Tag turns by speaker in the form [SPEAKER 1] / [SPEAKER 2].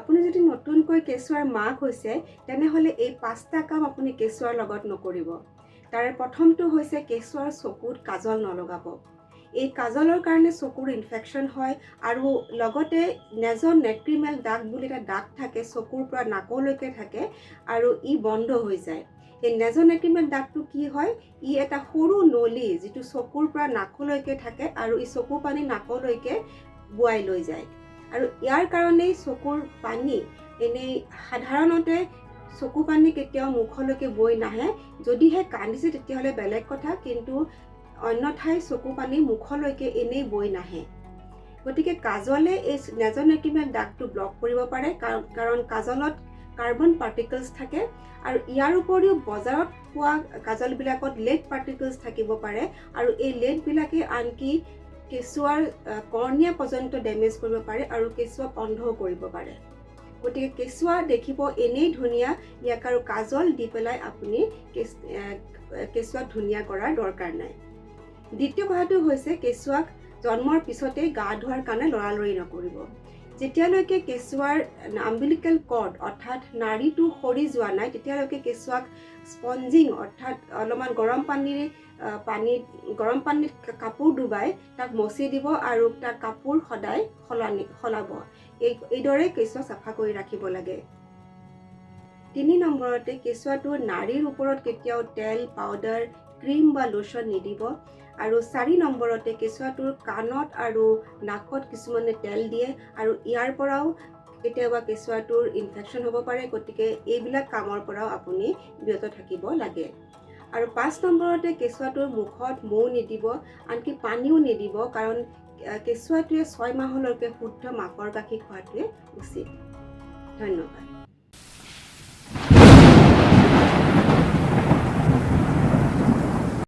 [SPEAKER 1] আপুনি যদি নতুনকৈ কেঁচুৱাৰ মাক হৈছে, তেনেহ'লে এই পাঁচটা কাম আপুনি কেঁচুৱাৰ লগত নকৰিব। তাৰে প্ৰথমটো হৈছে কেঁচুৱাৰ চকুত কাজল নলগাব। এই কাজলৰ কাৰণে চকুৰ ইনফেকশ্যন হয় আৰু লগতে নেজ' লেক্ৰিমেল ডাক্ট বুলি এটা ডাক্ট থাকে, চকুৰ পৰা নাকলৈকে থাকে আৰু ই বন্ধ হৈ যায়। এই নেজ' লেক্ৰিমেল ডাক্টটো কি হয়? ই এটা সৰু নলী, যিটো চকুৰ পৰা নাকলৈকে থাকে আৰু ই চকু পানী নাকলৈকে বোৱাই লৈ যায়। আৰু ইয়াৰ কাৰণেই চকুৰ পানী, এনেই সাধাৰণতে চকু পানী কেতিয়াও মুখলৈকে বৈ নাহে। যদিহে কান্দিছে, তেতিয়াহ'লে বেলেগ কথা, কিন্তু অন্যথাই চকু পানী মুখলৈকে এনেই বৈ নাহে। গতিকে কাজলে এই নেজ' লেক্ৰিমেল ডাক্টটো ব্লক কৰিব পাৰে, কাৰণ কাজলত কাৰ্বন পাৰ্টিকলছ থাকে। আৰু ইয়াৰ উপৰিও বজাৰত পোৱা কাজলবিলাকত লেড পাৰ্টিকলছ থাকিব পাৰে আৰু এই লেডবিলাকে আনকি কেঁচুৱাৰ কৰ্ণিয়া পৰ্যন্ত ডেমেজ কৰিব পাৰে আৰু কেঁচুৱাক অন্ধও কৰিব পাৰে। গতিকে কেঁচুৱা দেখিব এনেই ধুনীয়া, ইয়াক আৰু কাজল দি পেলাই আপুনি কেঁচুৱাক ধুনীয়া কৰাৰ দৰকাৰ নাই। দ্বিতীয় কথাটো হৈছে কেঁচুৱাক জন্মৰ পিছতেই গা ধোৱাৰ কাৰণে লৰালৰি নকৰিব। যেতিয়ালৈকে কেঁচুৱাৰ আম্বিলিকেল কৰ্ড অৰ্থাৎ নাড়ীটো সৰি যোৱা নাই, তেতিয়ালৈকে কেঁচুৱাক স্পঞ্জিং অৰ্থাৎ অলপমান গৰম পানীৰে পানীত গৰম পানীত কাপোৰ ডুবাই তাক মচি দিব আৰু তাৰ কাপোৰ সদায় সলাব। এইদৰে কেঁচুৱা চাফা কৰি ৰাখিব লাগে। তিনি নম্বৰতে কেঁচুৱাটোৰ নাড়ীৰ ওপৰত কেতিয়াও তেল, পাউডাৰ, ক্ৰীম বা লোচন নিদিব। আৰু চাৰি নম্বৰতে কেঁচুৱাটোৰ কাণত আৰু নাকত কিছুমানে তেল দিয়ে আৰু ইয়াৰ পৰাও কেতিয়াবা কেঁচুৱাটোৰ ইনফেকশ্যন হ'ব পাৰে। গতিকে এইবিলাক কামৰ পৰাও আপুনি বিৰত থাকিব লাগে। আৰু পাঁচ নম্বৰতে কেঁচুৱাটোৰ মুখত মৌ নিদিব, আনকি পানীও নিদিব, কাৰণ কেঁচুৱাটোৱে 6 মাহলৈকে শুদ্ধ মাকৰ গাখীৰ খোৱাটোৱে উচিত। ধন্যবাদ।